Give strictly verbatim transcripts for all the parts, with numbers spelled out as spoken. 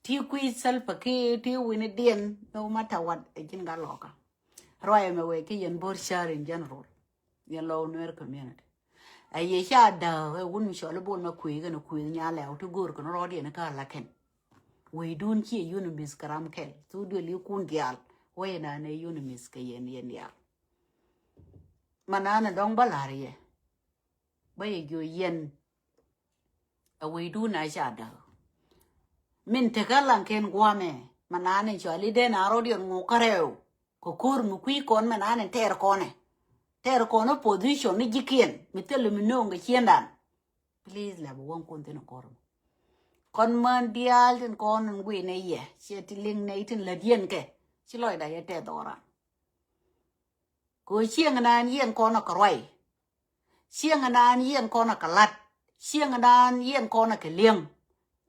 Ti kui̱ Salva Kiir, ti wi̱ni diɛn, no matter what, ɛ ji̱n gat lɔkä. Ruac ɛmɛ wee ki yɛn bo̱r share in general. Yɛn lɔw Nuer community. Ɛ yɛ ca dääk ɛ wun mi cɔl i̱ Bol ma kuëë kɛn kuëë nya lɛw ti go̱o̱r kɛn rɔɔdiɛn kä la kɛn. Wecdun ciɛ UNMISS kɛ ram kɛl. Thuk duël ikun diaal. Wec ɛnan ɛ UNMISS kɛ yɛn, yɛn diaal. Mananɛ dɔ̱ŋ bä la̱r yɛ. Bä yɛ jiö yɛn. Ɛ wecdun a ca dääk. Min tekä laŋ kɛn gua̱a̱mɛ. Mananɛ cɔal i̱ den a rɔɔdiɛn ŋukä rɛw. Kɛ ko̱r mi kui̱ kɔn mananɛ tɛɛr kɔnɛ. Tɛɛr kɔnɛ position ni ji̱kiɛn. Mi thilɛ mi no̱o̱ŋ kɛ ciëndan. Please lɛ bi wäŋ kun thin kɔr. Kɔn män diaal tin kɔn in guiy nɛ yɛ. Ciɛ ti liŋ nɛ itin lät yɛn kɛ. Ci lɔcda yɛ tɛth ɔran. Kɛ cieŋ nan yɛn kɔn a kɛ ruay. Cieŋ nan yɛn kɔn a kɛ lat. Cieŋ nan yɛn kɔn a kɛ liɛŋ.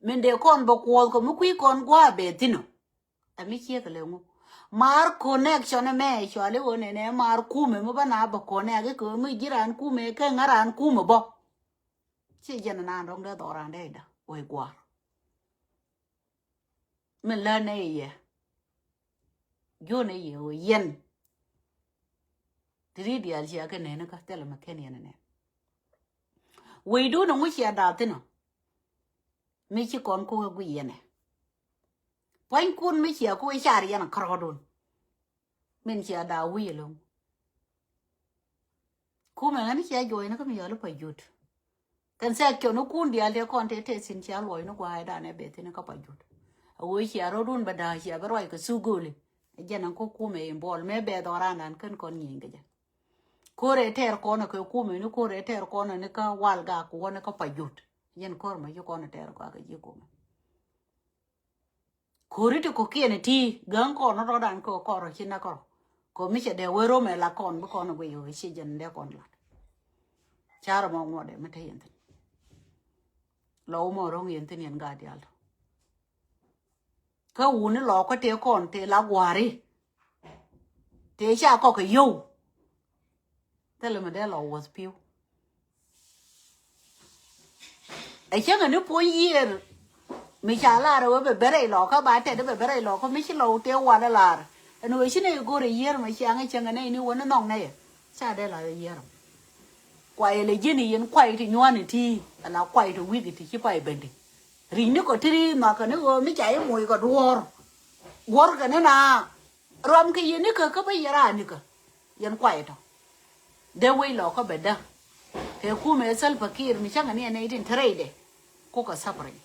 Min dee kɔn bɛ kuɔth kɛ mi kui̱ kɔn gua̱a̱ bɛ thin ɔ. Ɛ mi ciek lɛ ŋu. Maar connection mɛ cuali wä nɛnɛ maar kumɛ mi bä na bä connect kɛ mi ji̱ raan kumɛ kɛ ŋa raan kumɛ bä. Ci jɛn naan rɔ̱ŋ dee dhɔk raan dee ida wä igua̱a̱r. Min lä nɛ yɛ. Juɔ̱n ɛ yɛ wä yɛn. Ti ri diaal cia kɛ nɛn kä thilɛ mɛ kɛn yɛn nɛn. Wecdun ŋu cia da̱a̱ thin ɔ. Mi ci kɔn kok ɛ guic yɛnɛ. Pua̱nykun mi cia kok ɛ car yɛn ɛ kärɔɔdun. Min cia da̱a̱ wi̱i̱ ɛlɔ̱ŋ. Kumɛ ɣän cia juɔcni kä mi yɔl i̱ pa jut. Kɛn section ikun diaal tëë kɔn tëë tëë thi̱n cia luɔcni gua̱a̱cdan ɛ bɛ thi̱n kä pa jut. A wee cia rɔ̱dun bɛ da̱a̱ cia bɛ ruac kɛ thuk gööli. Ɛ jɛn ɛn kä kumɛ involve mëë bɛ dhɔrandan kän kɔn nyieny kɛ jɛ. Ko̱r ɛ tɛɛr kɔn ɛ kɛ kumɛ ni ko̱r ɛ tɛɛr kɔn ɛ ni kä wal gak wä ni kä pa jut. Yɛn ko̱r ma ci kɔn ɛ tɛɛr gak ɛ ji̱ kumɛ. Ko̱ri ti kɔ̱kiɛn ti ga̱ŋ kɔn rɔ̱dan kɛ kɔrɔ ci na kɔrɔ. Kɔ mi cɛ dee wee rom ɛ la kɔn bi kɔn guiy ɣöö ci jɛn dee kɔn lat. Carɛ mɔ ŋuɔdɛ mi te yɛn thin. Lɔ wä mɔ ro̱ŋ yɛn thin yɛn gaat diaal tɔ. Kä wuni lɔ kä tëë kɔn tëë la gua̱a̱ri. Tëë ca kɔk kɛ yio̱w. Thilɛ mi dee lɔ wuɔth pi̱w. Ɛ cäŋɛ ni puɔ̱ny yiëër mi ca lar ɛ wee bɛ bɛ rɛy lɔkä ba tɛt bɛ bɛ rɛy lɔkä mi ci lɔw tëë wal ɛ lar. Ɛn wee ci nɛy go̱r ɛ yiëër mi ciaŋ ɛ cäŋɛ nɛy ni wä ni nhɔk nɛy ɛ ca dee lar ɛ yiëër. Kuay ɛ lɛ ji̱n i̱ yɛn kuay ti nyuani ti ala kuay ti wi̱i̱k ti ci pay bendi. Ri̱c ni kɔ ti ri nhɔakä ni ɣöö mi ca i̱ moc kɔ duɔ̱ɔ̱r. Guɔ̱rkɛ ni na ruam kɛ yɛn ni kä kä bä yɛ raan ni kä. Yɛn kuay tɔ. Dee wec lɔ kä bɛ dä. Kɛ kumɛ Salva Kiir mi cäŋɛ ni ɛn nɛy tin te rɛydɛ. Kukɛ suffering.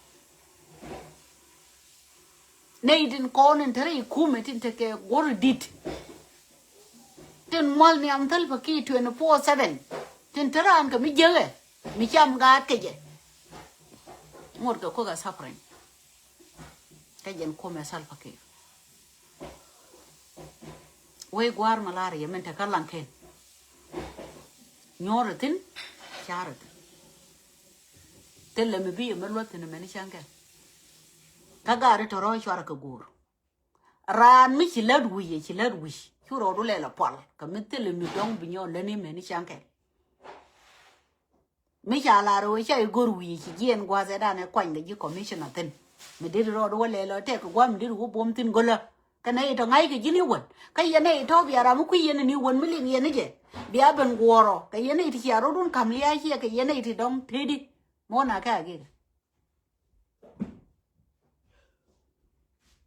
Nɛy tin kɔn in te rɛy kumɛ tin te kɛ guɔ̱r dit. Tin mual nhiam Salva Kiir twenty four seven. Tin te raan kɛ mi jiäkɛ mi cam gaat kɛ jɛ. Ŋot kɛ kukɛ suffering. Kä jɛn kumɛ Salva Kiir. Wec gua̱a̱r ma lar yɛ min te kä laŋ ken. Nyuɔ̱ɔ̱r thi̱n, car thi̱n. Thilɛ mi bi yɛ mi luɔth thi̱n mɛn cäŋ kɛn. Kä gaari tɔ̱rɔ̱ cuarɛ kɛ go̱o̱r. Raan mi ci lät wi̱c yɛ ci lät wi̱c cu rɔɔdu lɛl ɛ pual kɛ mi thilɛ mi dɔ̱ŋ bi nyɔɔl lätni mɛn cäŋ kɛn. Mi ca lar ɣöö ca i̱ go̱r wi̱i̱ ci jiɛɛn gua̱a̱th ɛ danɛ kuany kɛ ji̱ commissioner thi̱n. Mi dit rɔɔd wä lɛl ɔ tɛk kɛ gua̱a̱th mi dit wä buɔ̱m thi̱n go̱lä. Kä nɛy tɔ ŋa̱ckɛ ji̱n i̱ wän kä yɛn nɛy tɔ̱ bia ram i̱ kui̱ yɛn ni wän mi liŋ yɛn i̱ jɛ bia ben guɔ̱ɔ̱rɔ kɛ yɛn nɛy ti cia rɔɔdun ka̱m lia̱a̱ ciɛ kɛ yɛn nɛy ti dɔ̱ŋ tëëdi. Muɔ̱ɔ̱n akɛ agikɛ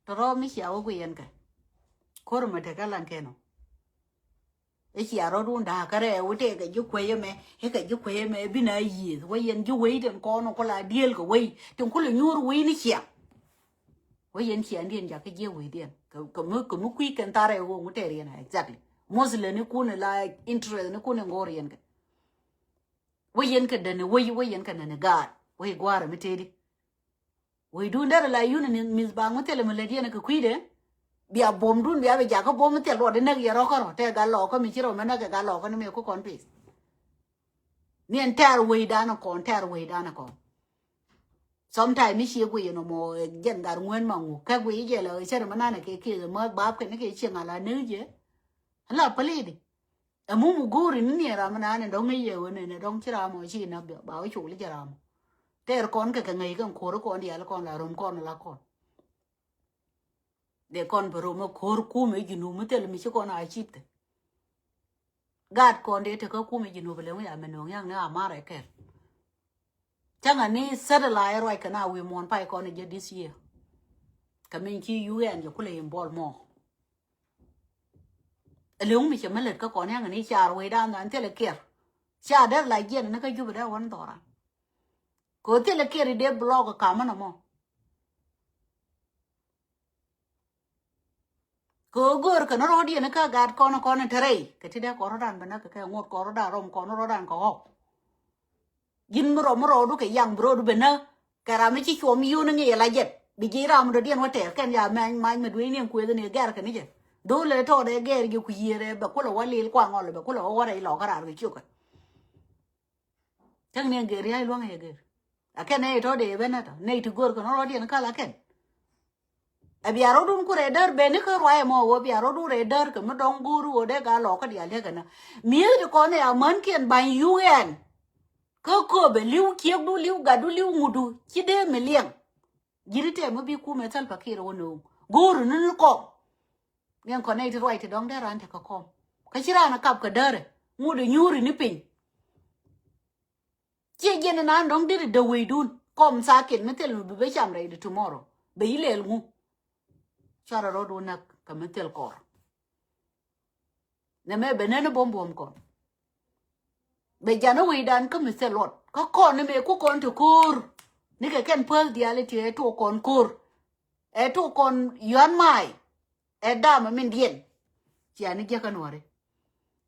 tɔ̱rɔ̱ mi cia wä guiy yɛn kɛ. Ko̱r mɛ tekɛ laŋ kɛn ɔ. I̱ cia rɔ̱dun da̱a̱k kärɛ wä tëë kɛ ji̱ kuecä mɛ i̱ kɛ ji̱ kuecä mɛ bi na yiëëth wä yɛn ji̱ wec tin kɔn ku la diëël kɛ wec tin ku lɛ nyuur wec ni ciaŋ. Wä yɛn ciaŋdiɛn jakä jiɛ wecdiɛn kɛ mi kui̱ kɛn tharɛ ɣöö ŋu tɛɛr yɛn a exactly. Mostly ni kun la interest ni kun in go̱o̱r yɛn kɛ. Wä yɛn kɛ däni wec wä yɛn kɛ nani gaat wec gua̱a̱rä mi tëëdi. Wecdun derɛ la yun ni mi̱th ba ŋu thilɛ mi lät yɛn kɛ kui̱dɛ. Bia buɔ̱mdun bia bi jakä buɔ̱m mi thil luɔt inäk yɛ rɔ̱kä rɔ tɛ gal lɔkä mi ci rɔ mi näk kɛ gal lɔkä ni mi ku kɔn pith. Ni ɛn tɛɛr wecdan kɔn tɛɛr wecdan kɔn. Sometime mi ciek wec ɛn ɔmɔ jɛn gat ŋuɛn ma ŋu kɛk wec jɛ la cɛr mi nanɛ kɛ kieth ɛmɔ baap kɛn ni kɛ cieŋ ala näk jɛ. Ala päli̱i̱di. Ɛmu mi go̱o̱ri ni ni ram naan in dɔ̱ŋ ŋäc yɛ wen in dɔ̱ŋ ci ram ɔ ci näk bia ba wä col i̱ jɛ ram ɔ. Tɛɛr kɔn kɛ kɛ ŋäc kɛn ko̱ri kɔn diaal kɔn la rom kɔn la kɔn. Dee kɔn bɛ rom ɛ ko̱r kumɛ ji̱ Junub mi thil mi ci kɔn a cip thɛ. Gaat kɔn dee tekä kumɛ ji̱ Junub lɛ ŋu ya mɛ no̱o̱ŋ yaŋ ni a marɛ kɛl. Cäŋɛ ni satellite ruac kɛ na wi̱i̱ muɔ̱ɔ̱n pay kɔn jɛ this year. Kɛ min ci U N jɛ kulɛ involve mɔ. Ɛ lɛ ŋu mi cɛ mi lät kä kɔn yaŋ ni car wecdan dhan thilɛ kiɛr. Ca dee la jiɛn ni kä Jubɛ dee wän dhɔran. Kɛ ɣöö thilɛ kiɛr i̱ dee block kamä nɔmɔ. Kɛ ɣöö göör kɛn rɔɔdiɛn kä gaat kɔn kɔn in te rɛy kɛ ti dee kɔn rɔɔdan bɛ näk kɛ kɛ ŋot kɔn rɔɔdan rɔm kɔn rɔɔdan kɛ ɣɔk. Ji̱n mi rɔm mi rɔɔdu kɛ yaŋ bi rɔɔdu bɛ näk. Kɛ ram mi ci cuɔm yun ŋi̱i̱c la jɛt bi ji̱ ram mi dɔ̱diɛn wä tɛɛr kɛn ya mac mac mi duec ni ɛn kuëth ni gɛr kɛ ni jɛ. Dho̱l ɛ tɔɔdɛ gɛr jɛ ku yiëër ɛ bɛ kulɛ wä lil kuaŋ ɔl bɛ kulɛ wä wä rɛy lɔk kä raar kɛ ciökɛ. Cäŋ ni ɛ gër ria̱c luäŋ ɛ gër. A kɛn nɛy tɔ̱ dee ben ɛ tɔ̱ nɛy ti gör kɛ nɔ rɔ̱diɛn kal a kɛn. Ɛ bia rɔ̱dun ku rɛɛ däär ben ni kä ruac ɛmɔ ɣöö bia rɔ̱dun rɛɛ däär kɛ mi dɔ̱ŋ go̱o̱r ɣöö dee gaa lɔɔkä diaal tekɛ nä. Mi̱eth ti kɔn ɛ a män kiɛn ba̱ny U N. Kä kööbɛ li̱w ciekdu li̱w gatdu li̱w ŋutdu ci dee mi liɛŋ. Ji̱n tɛm mi bi kumɛ Salva Kiir wä no̱o̱ŋ go̱o̱r ni ni kɔm. Niɛn kɔn nɛy ti ruac ti dɔ̱ŋ dee raan tekɛ kɔm. Kä ci raan a kap kɛ däärɛ ŋut ɛ nyuuri ni piny. Ciɛ jiɛn inan dɔ̱ŋ diri dee weydun kɔm thakin mi thil mi bi ben cam rɛy di tomorrow. Bɛ yi lɛl ŋu. Cuarɛ rɔɔdun näk kɛ mi thil kɔr. Nɛ mɛ bɛ nɛn i̱ buɔ̱m buɔ̱m kɔn. Bɛ jan i̱ wecdan kä mi thil luɔt kä kɔn ni mɛ ku kɔn ti ko̱o̱r. Ni kɛ kɛn päth diaal i̱ ti ɛ tuɔk kɔn ko̱o̱r. Ɛ tuɔk kɔn yuan ma̱a̱y. Ɛ dam ɛ min diɛn. Cia ni jiäkä nuɔ̱ri.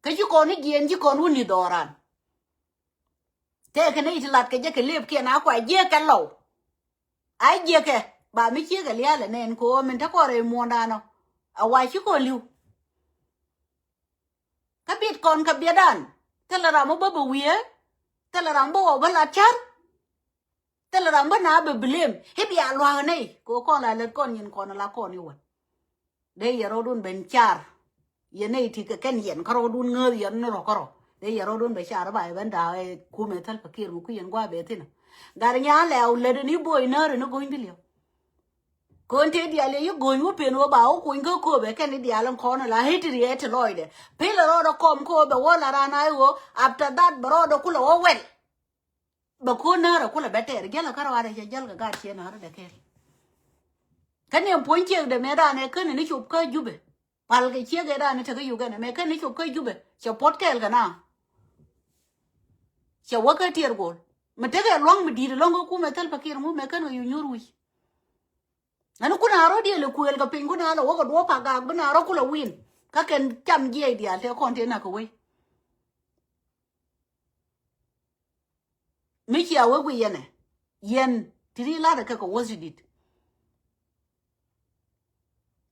Kä ci kɔn i̱ jiɛn ci kɔn wun ni dhɔran. Tëëkɛ ni i̱ ti lat kɛ jɛ kɛ lëëpkiɛn a kua jiäkɛ lɔw. A jiäkɛ ba mi ciek ɛ lia̱a̱lɛ nɛn kɛ ɣöö min te kɔn rɛy muɔ̱ɔ̱ndan ɔ. A wa ci kɔn li̱w. Kä bit kɔn kɛ biɛtdan. Thilɛ ram mi bä bɛ wiee. Thilɛ ram bä wä bä lat ca̱r. Thilɛ ram bä na bɛ blame i̱ bia lua̱a̱k nɛy kɛ ɣöö kɔn la lät kɔn nyin kɔn la kɔn i̱ wän. Dee yɛ rɔɔdun ben car. Yɛ nɛy ti kɛ kɛn yɛn kä rɔɔdun ŋääth yɛn ni rɔ̱ kä rɔ̱. Dee yɛ rɔɔdun bɛ car ba yɛ ben da̱a̱k ɛ kumɛ Salva Kiir mi ku yɛn gua̱a̱ bɛ thi̱n. Gat nyaa lɛw lät ni bo̱o̱c näär ni go̱ny bi liɛw. Kɔn tëë diaal yɛ yi go̱o̱ny wä pen wä ba wä kuny kä kööbɛ kɛn i̱ diaal in kɔn la history ɛ ti lɔcdɛ. Pilɛ rɔɔdɛ kɔm kööbɛ wä la raan a i̱ ɣöö after that bɛ rɔɔdɛ kulɛ wä wɛl. Bɛ ko̱n näärä kulɛ bɛ tɛɛr jiälä kä rɔaadɛ cɛ jiäl kɛ gaat ciɛ näärä dɛ kɛɛl. Kä ni ɛn puɔ̱ny ciekdɛ mëë daanɛ ken ni cop kä Jubɛ. Pal kɛ ciek ɛ daanɛ tekä Uganda mëë ken ni cop kä Jubɛ cɛ puɔt kɛɛl kɛ na. Cɛ wä kä tiɛɛr go̱o̱l mi tekɛ lua̱ŋ mi di̱i̱t ɛlɔ̱ŋ kä kumɛ Salva Kiir ŋu mëë ken kɛ yu nyuur wi̱c. Ɛn kun a rɔ̱ diɛl ɛ kuëël kɛ piny kun a lɛ wä kɛ duɔ̱ɔ̱p a gaak bi na rɔ̱ kulɛ wi̱i̱n kä kɛn cam jiɛc diaal tëë kɔn tëë nak kɛ wei. Mi cia wek wi̱i̱ yɛnɛ yɛn ti ri lat kɛ kɛ wuɔth ti di̱t.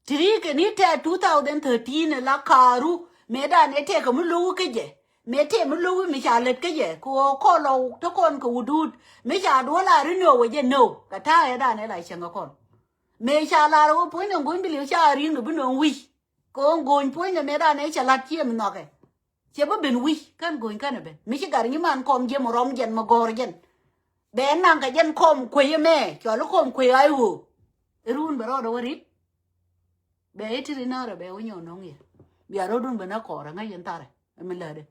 Ti ri kɛ ni tɛɛ two thousand thirteen la kaaru mëë dan ɛ tɛɛ kɛ mi lo̱wi kä jɛ mëë tɛɛ mi lo̱wi mi ca lät kä jɛ kɛ ɣöö kɔn lɔ te kɔn kɛ wudut mi ca duɔ̱l a ri nöö wä jɛ nöö kɛ ta̱a̱ ɛ dan ɛ la cäŋ kɛ kɔn. Mëë ca lar ɣöö puɔ̱nydɛ go̱ny bi li̱w ca ri̱ŋ kɛ bi nööŋ wi̱c. Kɛ ɣöö go̱ny puɔ̱nydɛ mëë dan ɛ cɛ la̱t cië mi nhɔkɛ. Cɛ bi ben wi̱c kän go̱ny känɛ ben mi ci gat nyiman kɔm jiɛm rɔm jɛn mi gɔ̱r jɛn. Bɛ naŋ kɛ jɛn kɔm kuec ɛmɛ cɔl i̱ kɔm kuec a i̱ ɣöö. I̱ run bɛ rɔɔdɛ wä ri̱t. Bɛ i̱ ti ri na̱rɛ bɛ wä nyɔk nɔŋ yɛ bia rɔɔdun ben a kɔɔrɛ ŋäc yɛn tharɛ. Ɛmi lätdɛ.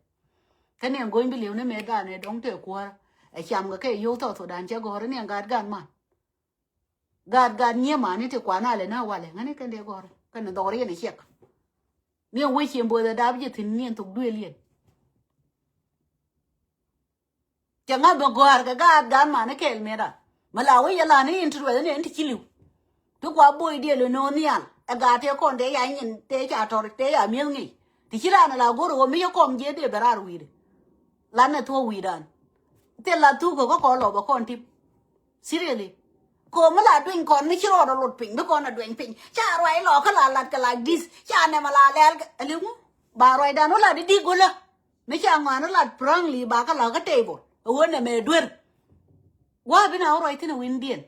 Kä ni ɛn go̱ny bi li̱w ni mëë dan ɛ dɔ̱ŋ tëë kuäärä ɛ cam kɛ kɛ yio̱w thɔɔth thok dan cɛ gɔ̱r ni ɛn gat gan man. Gaat gaat nyiee mani ti kuan alɛ na walɛ ŋäni kɛn dee gɔ̱r kɛn dhɔr yɛn iciɛk. Ni ɛn wec cien both ɛ dap jɛ thi̱n ni ɛn thok duëël yɛn. Cɛ ŋa̱ bɛ gɔ̱a̱r kɛ gaat gaat mani kɛɛl mëëdan. Mɛ la wec yɛ la ni in ti ruɛth ni ɛn ti ci li̱w. Ti kua boy diɛl ɛ no̱o̱ŋ nhial ɛ gaat tëë kɔn tëë ya nyin tëë ca tɔr tëë ya mi̱eth ŋic. Ti ci raan ɛ la go̱r ɛ ɣöö mi cɛ kɔm jiɛth dee bɛ raar wi̱i̱dɛ. Lanɛ thuɔ̱k wi̱i̱dan. Thil la thuk kɛ kä kɔn lɔ bɛ kɔn tip. Seriously. Kɛ ɣöö mi la dueny kɔn mi ci rɔɔdɛ lot piny bi kɔn a dueny piny ca ruac lɔ kä la lat kɛ like this ca nɛmɛ la lɛɛl kɛ aliŋu. Ba ruacdan wä lat di di golä. Mi ca ŋɔaani lat prankly ba kä la kä table ɛ ɣöö nɛmɛ duer. Gua̱a̱ bi na wä ruac thi̱n ɛ wi̱ndiɛn.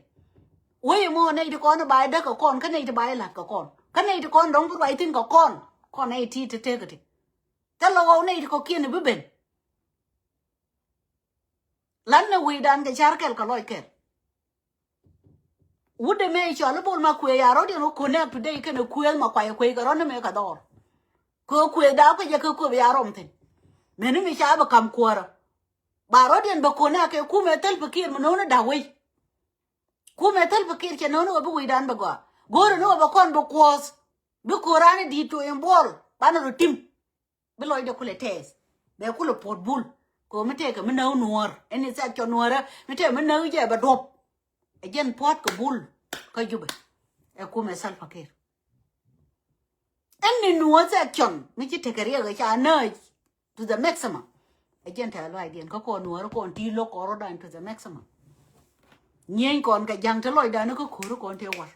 Wec ɛmɔ nɛy ti kɔn ba ɛ däk kɛ kɔn kä nɛy ti ba ɛ la̱t kɛ kɔn kä nɛy ti kɔn dɔ̱ŋ bi ruac thi̱n kɛ kɔn. Kɔn nɛy ti te tek ti. Thilɛ ɣɔw nɛy ti kɔ̱kiɛn bi ben. Lan ni wi̱i̱dan kɛ car kɛl kɛ lɔc kɛl. Wut de me cɔl i̱ Bol ma kuëë ya rɔ̱diɛn wä connect today kɛnɛ kuëëth ma kuay kuëëth kɛ rɔ̱n ni me kɛ dhɔr. Kɛ kuëëth da kuec jɛ kɛ kuëëth ya rɔm thi̱n. Meni mi ca bi kam kuäärä. Ba rɔ̱diɛn bɛ connect kɛ kumɛ thil pikir mi no̱o̱ni da̱k wei. Kumɛ thil pikir cɛ no̱o̱ni wä bi wi̱i̱dan bɛ gɔaa. Go̱o̱ri ni wä bɛ kɔn bi kuɔth. Bi ko̱ran i̱ di̱i̱t to in Bol banɛ rɔ tim. Bi lɔcdɛ kulɛ tɛth bɛ kulɛ puɔt Bul. Kɛ mi tɛkɛ mi näk nuɔ̱ɔ̱r ɛn i̱ thɛk cɔ nuɔ̱ɔ̱rä mi tɛkɛ mi näk jɛ bɛ duɔ̱p. Ɛ jɛn puɔ̱t kɛ Bul kä Jubɛ. Ɛ kumɛ Salva Kiir. Ɛn ni nuɔ̱ɔ̱r thɛk cɔn mi ci tekɛ riɛk ɛ ca nääc to the maximum. Ɛ jɛn tɛk lɔaacdiɛn kä kɔn nuɔ̱ɔ̱r kɔn ti lo̱k kɔn rɔ̱dan to the maximum. Nyieny kɔn kɛ ja̱ŋ te lɔcdan kä ko̱r kɔn te war.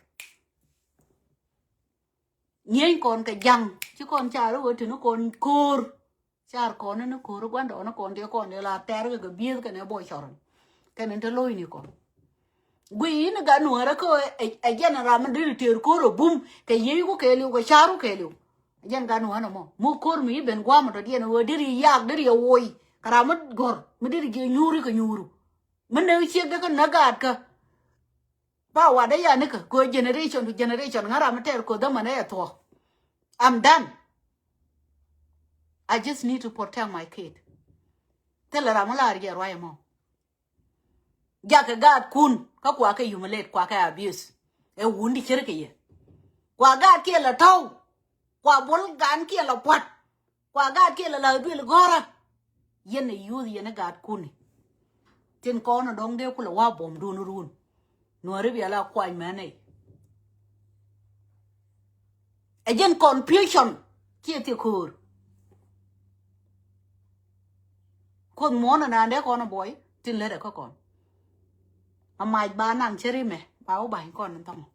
Nyieny kɔn kɛ ja̱ŋ ci kɔn car i̱ wä tini kɔn ko̱o̱r. Car kɔn ni ko̱o̱r gua̱ndɔɔŋ ni kɔn ti kɔn ti la tɛr kɛ kɛ bieth kɛnɛ bɔy cɔrɔn. Kɛn in te lo̱c ni kɔn. Gui in gat nuɔ̱ɔ̱rä kä ɛ jɛn ram mi diri tëër ko̱o̱r ɛ bum kɛ yiey ku kɛɛliw kɛ car ku kɛɛliw. Ɛ jɛn gat nuɔ̱ɔ̱rä mɔ mi ko̱o̱r mi i̱ ben gua̱a̱m ɔ tɔ̱diɛn ɛ wee diri yak diri ɛ woy kɛ ram mi gɔ̱r mi diri jiɛ nyuuri kɛ nyuuru. Mi näk ciek dee kä näk gaat kä. Ba wat dee ya nikä kɛ generation to generation ŋa̱ ram mi tɛɛr kɛ dhämän ɛ thuɔ̱k. I'm done. I just need to protect my kid. Thilɛ ram mi lar jɛ ruac ɛmɔ. Jakɛ gaatkun kä kua kɛ humiliate kua kɛ abuse. Ɛ wun di cär kɛ yɛ. Kua gaatkiɛn la tɔ̱w. Kua bol gaankiɛn la pua̱t. Kua gaatkiɛn la la duël gɔ̱rä. Yɛn ɛ youth yɛn ɛ gaatkuni. Tin kɔn ɛ dɔ̱ŋ dee kulɛ wa̱a̱ buɔ̱mdun run. Nuɔ̱ɔ̱ri bia la kuany mɛn ɛ. Ɛ jɛn confusion kiɛ thiɛ ko̱o̱r. Kuoth muɔ̱ɔ̱n ɛ naan dee kɔn ɛ buɔy tin lät ɛ kä kɔn. A mac ba naŋ cä rimɛ ba wä ba̱ny kɔn in thɔŋ.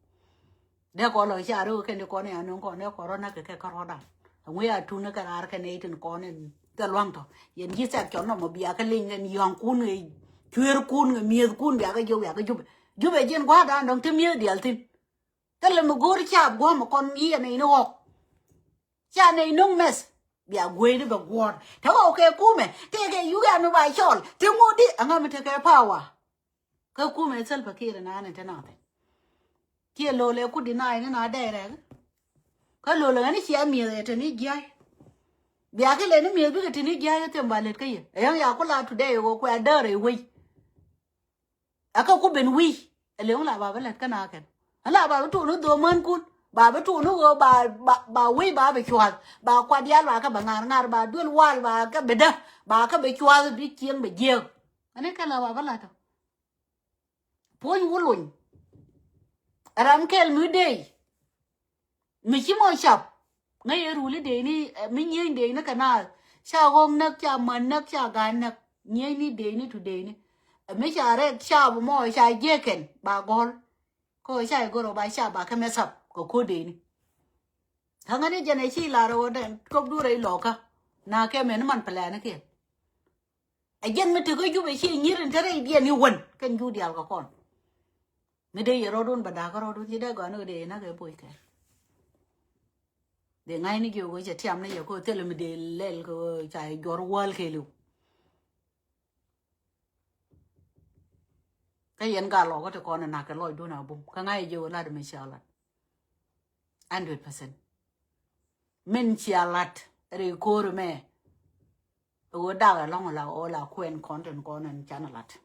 Dee kɔn lɔ ca ri wä kɛn di kɔn in a nuŋ kɔn dee kɔn rɔ nak kɛ kɛ kä rɔ̱dan. Ɛŋu ya tuŋ ni kɛ raar kɛn in tin kɔn in thil luaŋ tɔ yɛn ji̱ thɛk cɔn nɔmɔ bia kä liŋ kɛn yɔ̱a̱ŋkun kɛ cueerkun kɛ mi̱ethkun bia kä jiök bia kä Jubɛ. Jubɛ ji̱n gua̱a̱r dan dɔ̱ŋ ti mi̱eth diaal thi̱n. Thilɛ mi go̱o̱r caap gua̱a̱m kɔn yiëë nɛy ni ɣɔk. Ca nɛy no̱ŋ mɛth bia gueyni bɛ guɔ̱ɔ̱r te ɣɔw kɛ kumɛ tëëkɛ yuk ɛn mi ba cɔl te ŋuɔ̱t di aŋa mi tekɛ power. Kä kumɛ Salva Kiir naan in te nath. Kiɛ lo̱l ɛ kut di naai ni na dɛy rɛk. Kä lo̱l ɛ ɣän i̱ cia mi̱eth ɛ te ni jia̱a̱c. Bia kɛ lɛ ni mi̱eth bikɛ te ni jia̱a̱c ɛ them ba lät kä yɛ ɛ yäŋ ya ku la today ɛ ɣöö kuɛ däär ɛ wec. Ɛ kä ku ben wi̱i̱ ɛ leŋ la ba bi lät kä na kɛn. Ɛ la ba bi tuun ni dho̱o̱m mänkun ba bi tuun ni ɣöö ba ba wi̱i̱ ba bi cua̱th ba kuat diaal ba kä bɛ ŋa̱r ŋa̱r ba duel wal ba kä bi dä ba kä bi cua̱th bi cieŋ bɛ jiääk. Ɛn ni kɛn la ba bi la̱t ɔ. Puɔ̱ny wä lony. Ɛ ram kɛl mi dee. Mi ci mɔ cap ŋäc yɛ ruli dee ni mi nyieny dee ni kɛ naath ca ɣɔ̱ŋ näk ca män näk ca ga̱a̱n näk nyieny ni dee ni tu dee ni. Mi ca rɛk cap mɔ ca jiɛkɛn ba gɔ̱l. Kä ca i̱ gör ɔ ba cap ba kɛ mɛ thap kɛ ko̱ dee ni. Kä ŋäni jɛn ɛ ci lar ɛ wä dɛn kop du rɛy lɔkä. Na kɛ mɛn man plɛnikiɛn. Ɛ jɛn mi tekä Jubɛ ci nyir in te rɛydiɛn i̱ wän kɛn Juu diaal kɛ kɔn. Mi dee yɛ rɔɔdun bɛ da̱a̱k kä rɔɔdun ci dee gɔaa ni kɛ dee yɛ näk ɛ boc kɛɛl. Dee ŋa̱cni jiök ɣöö cɛ tiam ni yɛ kä thilɛ mi dee lɛl kɛ ɣöö ca yɛ juɔr wäl kɛɛliw. Kä yɛn gal lɔkä ti kɔn ɛ na̱k kɛ lɔcdun a bum kä ŋa̱c yɛ jiök ɣöö lat mi cia lat. Hundred percent. Min cia lat ri ko̱r mɛ. Ɣöö dak ɛlɔ̱ŋ la ɣöö la kuɛn kɔn tin kɔn in can lat.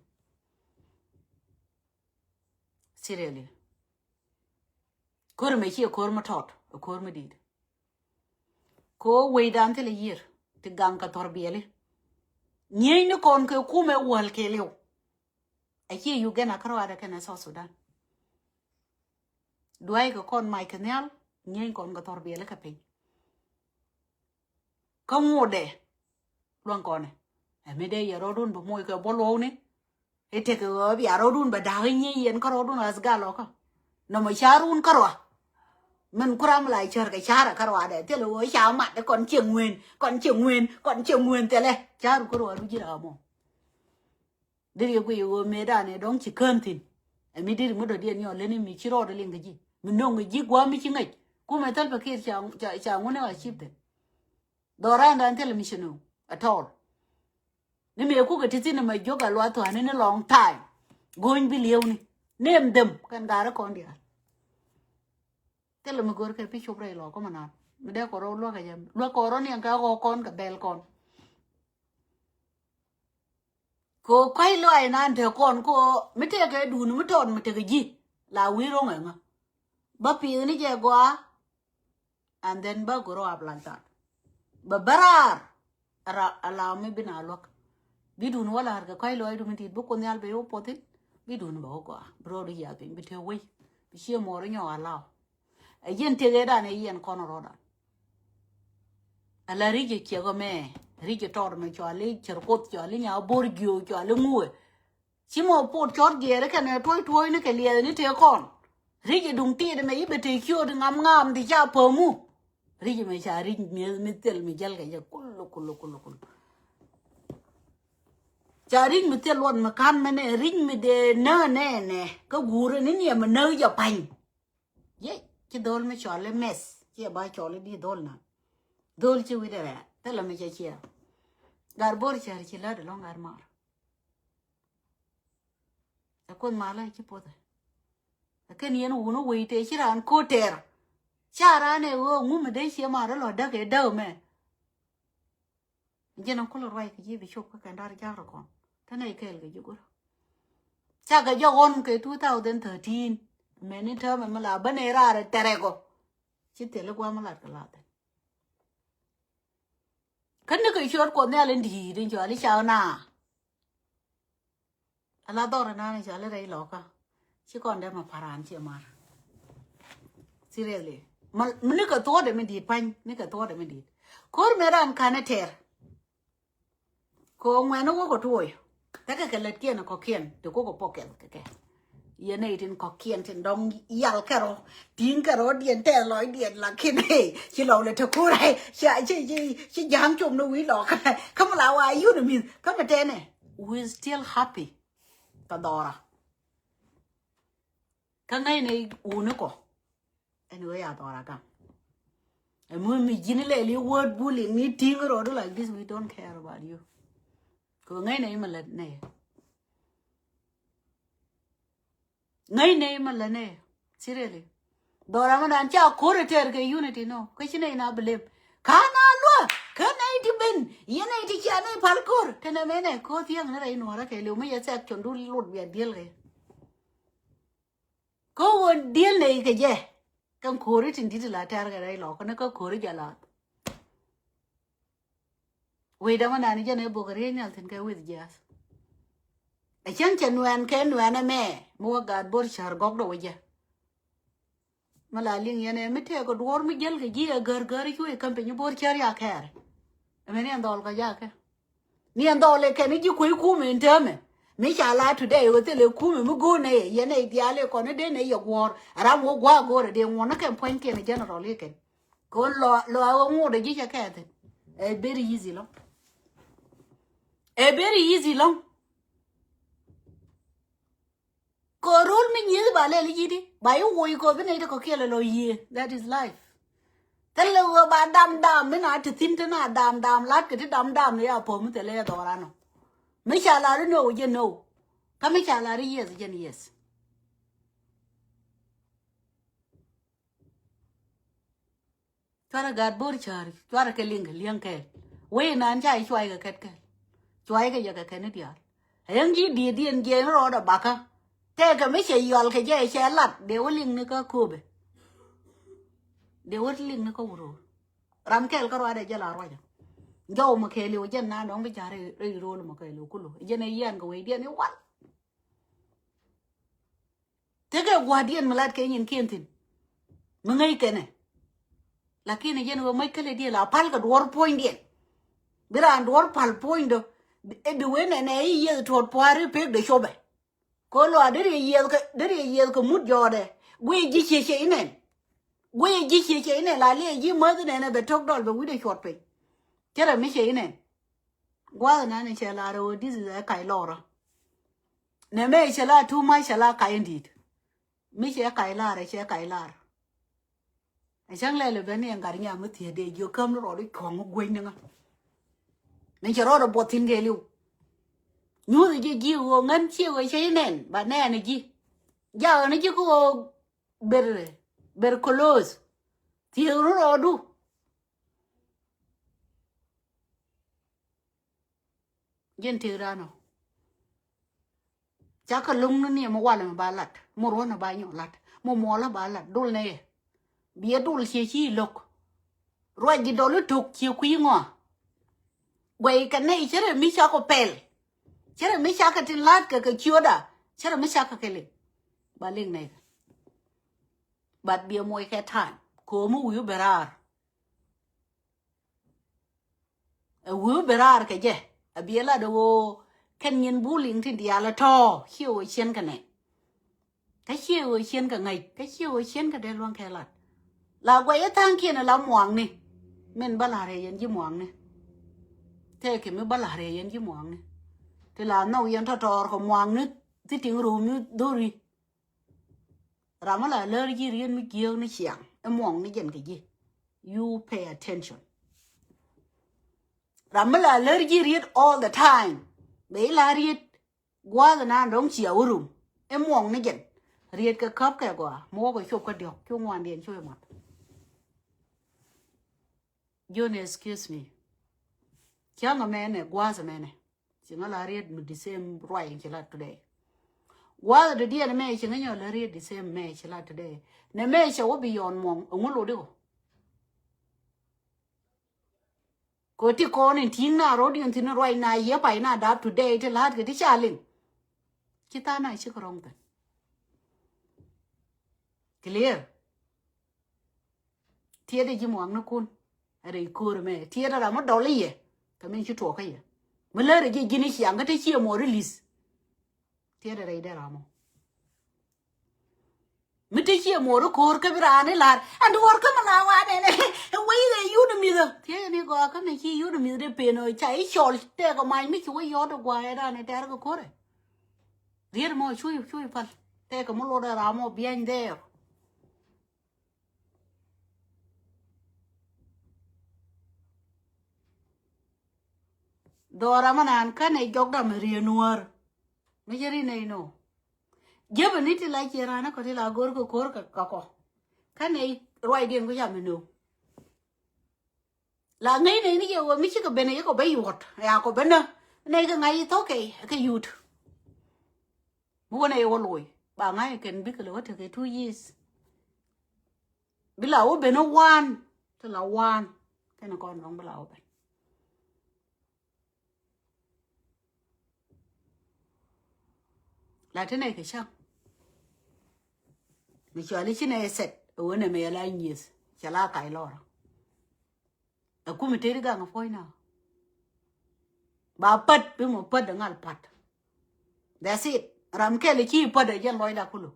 Seriously. Ko̱r mɛ ciɛ ko̱r mi tɔt ɛ ko̱r mi di̱i̱t. Kɛ ɣöö wecdan thilɛ yiër ti gaŋ kɛ thɔr biɛli. Nyiecni kɔn kɛ kumɛ wäl kɛɛliw. Ɛ ciɛ Uganda kärɔadɛ kɛnɛ South Sudan. Duay kɛ kɔn mac kɛ nhial nyieny kɔn kɛ thɔr biɛli kɛ piny. Kä ŋotdɛ luaŋ kɔnɛ ɛ mi dee yɛ rɔɔdun bɛ moc kɛ bä luɔwni. I̱ tekɛ ɣöö bia rɔɔdun bɛ da̱k i̱ nyieny yɛn kä rɔɔdun ɣäth gal ɔkä. Nɔmɔ ca̱run kärɔa. Min kuram la cär kɛ ca̱rä kärɔadɛ thilɛ ɣöö ca mat kɔn ciɛ ŋueen kɔn ciɛ ŋueen kɔn ciɛ ŋueen thilɛ ca̱ru kärɔa du ji̱ ram mɔ. Deri yɛ guiy ɣöö mëëdan ɛ dɔ̱ŋ ci kään thi̱n. Ɛ mi deri mi dɔ̱diɛn nyɔɔl leni mi ci rɔɔdɛ liŋ kɛ ji̱ mi no̱ŋ kɛ ji̱ gua̱a̱m mi ci ŋäc. Kumɛ Salva Kiir ca ca ca ŋun ɛ ɣä cip thi̱n. Dhɔran dan thilɛ mi ci no̱ŋ at all. Ni mëë kukɛ ti thi̱n ɛmɛ jiök a luath thua̱a̱ni ni long time. Go̱o̱ny bi liewni. Name them kɛn gaari kɔn diaal. Thilɛ mi go̱r kɛ pi cop rɛy lɔ kɔmɛ nan mi dee kɔrɔ luäk kɛ jɛ luäk kɔrɔ ni ɛn kɛ ɣɔɔ kɔn kɛ bɛl kɔn. Ko kɔc lɔaac nan te kɔn ko mi tekɛ duni mi tɔt mi tekɛ ji̱ la wi̱i̱ ro̱ŋ ɛŋä. Bä pi̱i̱th ni jɛ gɔaa. And then bä grow up like that. Bä bä raar. Ara allow mi bi na luäk. Bi duni wä la̱r kɛ kɔc lɔaac dumi dit bi kun nhial bɛ wä puɔthin. Bi duni bɛ wä gɔaa bi rɔɔdu yiath piny bi te wei. Bi cie muɔɔr inyɔk allow. Ɛ yɛn tëk ëëdan ɛ yɛn kɔn rɔɔdan. Ala ri̱c ɛ ciɛk ɔ mɛ ri̱c ɛ tɔɔr mɛ cuali cär kuoth cuali nya bo̱r jiöök cuali ŋuɛ. Ci mɔ pot cɔt giɛɛri kɛnɛ tuɔ̱c tuɔ̱cni kɛ liɛɛthni tëë kɔn. Ri̱c ɛ duŋ tiit ɛmɛ i̱ bɛ tëë ciööt ŋam ŋaam ti ca pämu. Ri̱c ɛmɛ ca ri̱c mi̱eth mi thil mi jäl kɛ jɛ kul kul kul kul. Ca ri̱c mi thil luɔt mi ka̱n mɛnɛ ri̱c mi dee nä nɛɛnɛ kä guurä ni niɛ mi nä jɛ pa̱ny. Yec ci dhol mi cɔl i̱ meth ci ba cɔl i̱ di dhol na. Dhol ci wi̱dɛ rɛɛt thilɛ mi cɛ ciɛ. Gat bo̱r cär ci lät ɛlɔ̱ŋ gat mar. Ɛ kuoth malä ci puɔthɛ. Ɛ kɛn yɛn wun i̱ wei tëë ci raan ko̱ tɛɛr. Ca raan ɛ ɣöö ŋumɛ dee ciɛ mar ilɔ däk ɛ däk mɛ. Jɛn a kulɛ ruac kɛ ji̱ bi cop kä kɛn da̱r ja̱a̱k rɛ kɔn. Tɛnɛ kɛɛl kɛ ji̱ go̱r. Cakɛ jɔk ɣɔn kɛ two thousand thirteen. Mɛni täämɛ mi la bä nɛ raar tɛrɛ gɔ. Ci thil i̱ gua̱a̱m ilat kɛ lath. Kä ni kɛ ciöt kuɔth nhial in di̱i̱t in cɔal i̱ cak na. Ala dhɔr inan in cɔal i̱ rɛy lɔkä. Ci kɔn dee ma paran ci mar. Seriously. Ma, mi ni kɛ thuɔ̱ɔ̱dɛ mi di̱i̱t pa̱ny ni kɛ thuɔ̱ɔ̱dɛ mi di̱i̱t. Ko̱r mëë ran ka̱n ɛ tɛr. Kɛ ɣöö ŋuɛ̈ni wä kɛ tuɔɔy. Tekɛ kɛ lätkiɛn kɔ̱kiɛn ti kukɛ puɔk kɛth kɛ kɛ. Yɛn nɛy tin kɔ̱kiɛn tin dɔ̱ŋ yal kɛ rɔ ti̱i̱ŋ kɛ rɔ diɛn tɛth lɔcdiɛn lakin ëë ci lɔw lɛ te ko̱r ɛ ci ci ci ci ja̱a̱ŋ com ni wi̱i̱ lɔk. Kä mi la wa yun mi̱th kä mi tɛnɛ we still happy. Kɛ dhɔra. Kä ŋäcnɛ wuni kɔ. Anyway, a dhɔra gaŋ. Ɛmɔ mi ji̱n ilɛ li word bullying ni ti̱i̱ŋ rɔɔdu like this, we don't care about you. Kɛ ŋäcnɛ imɛ lät nɛ. Ŋäcnɛ imɛ lät nɛ. Seriously. Dhɔra mɛ dan ca ko̱r ɛ tɛr kɛ unity nɔ. Kä ci nɛ ina blame. Ka na luä kä nɛ iti ben yɛn nɛ iti cia nɛ pal ko̱r. Tɛnɛ mɛ nɛ ko̱r thiäŋ ni rɛy nuɔrä kɛ liw mi yɛ section du lut bia diel kɛ. Kä ɣöö diel nɛ ikɛ jɛ kɛn ko̱ri tin di̱t la tɛr kɛ rɛy lɔk kɛn kä ko̱ri jɛ lath. Wec dämä nani jɛn ɛ bok riey nhial thin kɛ with jiath. Ɛ cäŋ cɛ nuɛn kɛ nuɛn ɛmɛ mi wä gaat bo̱r cär gɔk dɔ wä jɛ. Mi la liŋ yɛn ɛ mi tëëk kɛ duɔ̱ɔ̱r mi jäl kɛ ji̱ ɛ gär gär i̱ cuɛ käm piny i̱ bo̱r cär ya kɛɛr. Ɛmɛ ni ɛn dhɔl kɛ jakɛ. Ni ɛn dhɔl ɛ kɛn i̱ ji̱ kuec kumɛ in täämɛ. Mi ca la today ɣä thilɛ kumɛ mi go̱o̱r nɛ yɛ yɛn ɛ diaal ɛ kɔn i̱ dee nɛ yɛ guɔ̱ɔ̱r. Ram wä gua̱a̱ go̱o̱r ɛ dee ŋuɔ̱n i̱ kɛn puɔ̱ny kiɛn ɛ general i̱ kɛn. Kɛ ɣöö lɔ lɔ ɛ ɣä ŋuɔ̱t ɛ ji̱ cɛ kɛɛth in. Ɛ very easy lɔ̱ŋ. Ɛ very easy lɔ̱ŋ. Kɛ rul mi nyieth ba lɛl ji̱ di ba i̱ woc kɛ bi nɛy ti kɔ̱kiɛl ɛ lɔ yiëë. That is life. Thilɛ ɣöö ba dam dam mi na ti thi̱n ti na dam dam lat kɛ ti dam dam ni a puɔ̱m mi thilɛ ɛ dhɔran ɔ. Mi ca lar i̱ no jɛ no. Kä mi ca lar i̱ yes jɛn yes. Cuarɛ gat bo̱r cäri cuarɛ kɛ liŋ kɛ liɛŋ kɛɛl. Wee nan ca i̱ cuay kɛ kɛt kɛɛl. Cuay kɛ yɛ kɛ kɛn i̱ diaal. Ɛyäŋ ji̱ diet diɛn jiɛn rɔɔdɛ bakä. Tɛɛkɛ mi cɛ yɔl kɛ jɛ cɛ lat dee wä liŋ ni kä kööbɛ. Dee wä liŋ ni kä wuror. Ram kɛɛl kä ruaadɛ jɛ la ruacä. Jɔw mɛ kɛɛliw jɛn nan dɔ̱ŋ bi ja̱ rɛy rööl mɛ kɛɛliw kulu jɛn ɛ yian kɛ wee diɛn i̱ wal. Tekɛ gua̱diɛn mi lat kɛ nyin kiɛn thi̱n. Mi ŋäc kɛnɛ. Lakin ɛ jɛn ɣöö mäc kälɛ diɛn la pal kɛ duɔ̱ɔ̱r puɔ̱nydiɛn. Bi raan duɔ̱ɔ̱r pal puɔ̱nydä. Ɛ bi wen ɛnɛ i̱ yieth tuɔ̱t pua̱a̱r i̱ pek dee copɛ. Kɛ ɣöö luaak deri yieth kɛ deri yieth kɛ mut jɔɔdɛ. Guiy ji̱ ciec cɛ inɛn. Guiy ji̱ ciec cɛ inɛn la liɛ ji̱ mäth inɛn ɛ bɛ tok dɔl bɛ wi̱cdɛ cuɔt piny. Cɛ rɛ mi cɛ inɛn. Gua̱a̱th nan cɛ lar ɣöö this is a kac lɔrä. Nɛ mɛ cɛ la too much cɛ la kac in di̱i̱t. Mi cɛ kac lar cɛ kac lar. Ɛ cäŋ lɛl ben ni ɛn gat nyam mi thiee dee jiök käm ni rɔɔd i̱ kɔ̱ŋ mi gueny ni ŋä. Mi cɛ rɔɔd ɛ buɔth thi̱n kɛɛliw. Nyuuth ji̱ ji̱ ɣöö ŋän ciɛ ɣöö cɛ inɛn ba nɛɛn ji̱. Jakä ni ji̱ kɛ ɣöö ber, ber close. Thiek run rɔɔdu. Jɛn tëëk raan ɔ. Cakɛ lo̱ŋ ni niɛ mi walɛ mi ba lat, mi ruɔ̱n ɔ ba nyɔ lat, mi muɔlä ba lat, dul nɛ yɛ. Biɛ dul ciɛ ci lo̱k. Ruac ji̱ dɔl itok ciɛ kui̱ ŋɔa. Guɛy kɛ nɛy cärɛ mi cakɔ pɛl. Cärɛ mi cakɛ tin la̱a̱t kɛ kɛ ciötda. Cärɛ mi cakɛ kɛ lik. Ba lik nɛy kɛ. But biɛ muɔc kɛ time. Ko̱o̱mi wi̱i̱ bɛ raar. Ɛ wi̱i̱ bɛ raar kɛ jɛ. A biɛ lat ɛ ɣöö kɛn nyin bullying tin diaal ɛ tɔ̱. Ciɛ ɣöö cien kɛ nɛy. Kä ciɛ ɣöö cien kɛ ŋäc, kä ciɛ ɣöö cien kɛ dee luäŋ kɛ lat. La guɛc ɛ tha̱a̱ŋkiɛn ɛ la muaŋni. Min bä la̱r ɛ yɛn ji̱ muaŋni. Tëëkɛ mi bä la̱r ɛ yɛn ji̱ muaŋni. Ti la nhɔk yɛn tɔ̱tɔ̱ɔ̱r kɛ muaŋni. Thi tiŋ ruumi dho̱ri. Ram mi la lär ji̱ riet mi jiääk ni ciaŋ. Ɛ muaŋni jɛn kɛ ji̱. You pay attention. Ram mi la lär ji̱ riet all the time. Bɛ ila riet. Gua̱a̱th na dɔ̱ŋ cia wä rum. I̱ muɔŋ ni jɛn. Riet kɛ käp kɛ gɔaa. Mi wä kɛ cop kä diɔ̱k. Cu ŋuandiɛn cu imat. Joni, excuse me. Ciaŋ ɛmɛnɛ, gua̱a̱th ɛmɛnɛ. Ci ŋä la riet mi the same ruac in ci la today. Gua̱a̱th dɔ̱diɛn ɛmɛ ci ŋä nyɔ la riet the same mɛ ci la today. Nɛ mɛ cɛ wä beyond muɔŋ. Ɛŋu lotdi kɔ. Kɛ ti kɔn in ti̱i̱ŋ na ro̱diɛn thi̱n ruac na yɛ pay na dap today ti la̱a̱t kɛ ti ca liŋ. Ci tha̱a̱ŋ na cikɛ rɔ̱ŋ thi̱n. Clear. Tiɛt ɛ ji̱ muaknikun. Ɛ rɛy ko̱o̱r ɛmɛ. Tiɛt ɛ ram mi dɔl i̱ yɛ. Kɛ min ci tuɔɔk kä yɛ. Mi lär ɛ ji̱ ji̱n i̱ ciaŋ kä ti ciɛ muɔɔr i̱ li̱th. Tiɛt ɛ rɛy dee ram ɔ. Mi te ciɛ muɔɔr i̱ ko̱o̱r kä bi raan i̱ la̱r. Ɛn duɔ̱ɔ̱r kä mi la wa nɛnɛ. Ɛ wec rɛy yun i̱ mi̱th ɔ. Thiec ni gɔaa kä mi ci yun i̱ mi̱th dee pen ɔ ca i̱ cɔl tɛɛk ɔ mac mi ci wä yɔt ɔ gua̱a̱ ɛ raan ɛ tɛɛr kɛ ko̱rɛ. Riet mɔ cuc cuc pal. Tɛɛk ɔ mi lot ɛ ram ɔ biany dɛɛr. Dhɔra ma nan känɛ jɔk dam riee nuäär. Mi cɛ ri nɛy nɔ. Jiäpɛ ni ti la ciɛ raan kɔ ti la go̱r kɛ ko̱r kɛ kɔ. Känɛ ruacdiɛn ku ca mi nööŋ. La ŋäc nɛy ni jɛ wä mi cikɛ ben a yɛ kɔ bä yuɔt. Ya kɔ bä nä. Nɛy kɛ ŋa̱c i̱ thok kɛ kɛ yut. Mi wä nɛy wä loc ba ŋa̱c kɛn bikɛ lɛ wä tekɛ two years. Bi la wä ben wä wan. Ti la wan. Kɛn kɔn dɔŋ bi la wä ben. La ti nɛy kɛ cäŋ. Mi cuali ci nɛy sɛt ɛ wä nɛ mɛ yɛ la nyieth cɛ la kac lɔrä. Ɛ kumi tëëdi gaŋ ɛ puɔ̱ny na. Ba pät bi mɔ pät ɛ ŋal pa̱t. That's it. Ram kɛl ɛ ci pät ɛ jɛn lɔcda kulu.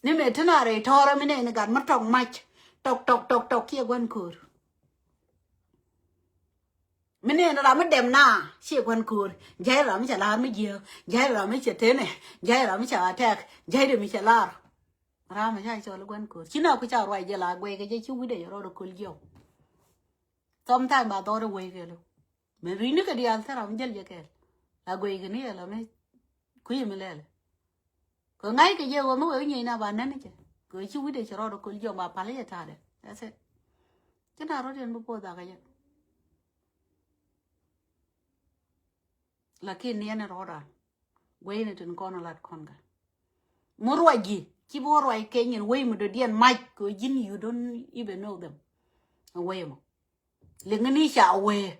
Ni mëë ti na rɛy tɔ̱rä mi nɛy ni gat mi tɔk mac tɔk tɔk tɔk tɔk kiɛ gua̱n köör. Mi nɛy ni ram mi dɛm na ciɛ gua̱n köör. Jay ram mi cɛ la̱r mi jiääk. Jay ram mi cɛ tenɛ. Jay ram mi cɛ attack. Jay de mi cɛ la̱r. Ram mi ca cɔl gua̱n köör ci na ku ca ruac jɛ la guɛy kɛ jɛ ci wi̱dɛ jɛ rɔɔd köl jiɔk. Sometime ba dhɔr i̱ wee kɛl. Mɛ ri̱cni kɛ diaal thil ram jäl jɛ kɛɛl. La guey kɛ ni ɛlɔ mi kui̱ mi lɛlɛ. Kɛ ŋa̱c kɛ jɛ wä mi wee wi̱c nyieec na ba nän ni jɛ kɛ ci wi̱cdɛ ci rɔɔd kɔl jiɔk ba pal jɛ ta̱a̱dɛ. That's it. Ci na rɔɔd yɛn bi puɔth dhakɛ jɛ. Lakin ni ɛn rɔɔd an guey ni tin kɔn lat kɔn kɛ. Mi ruac ji̱ ci bi wä ruac kɛ nyin wei mi dɔ̱diɛn mac kɛ ji̱n you don't even know them. Ɛ wei mɔ. Liŋi ni ca wee.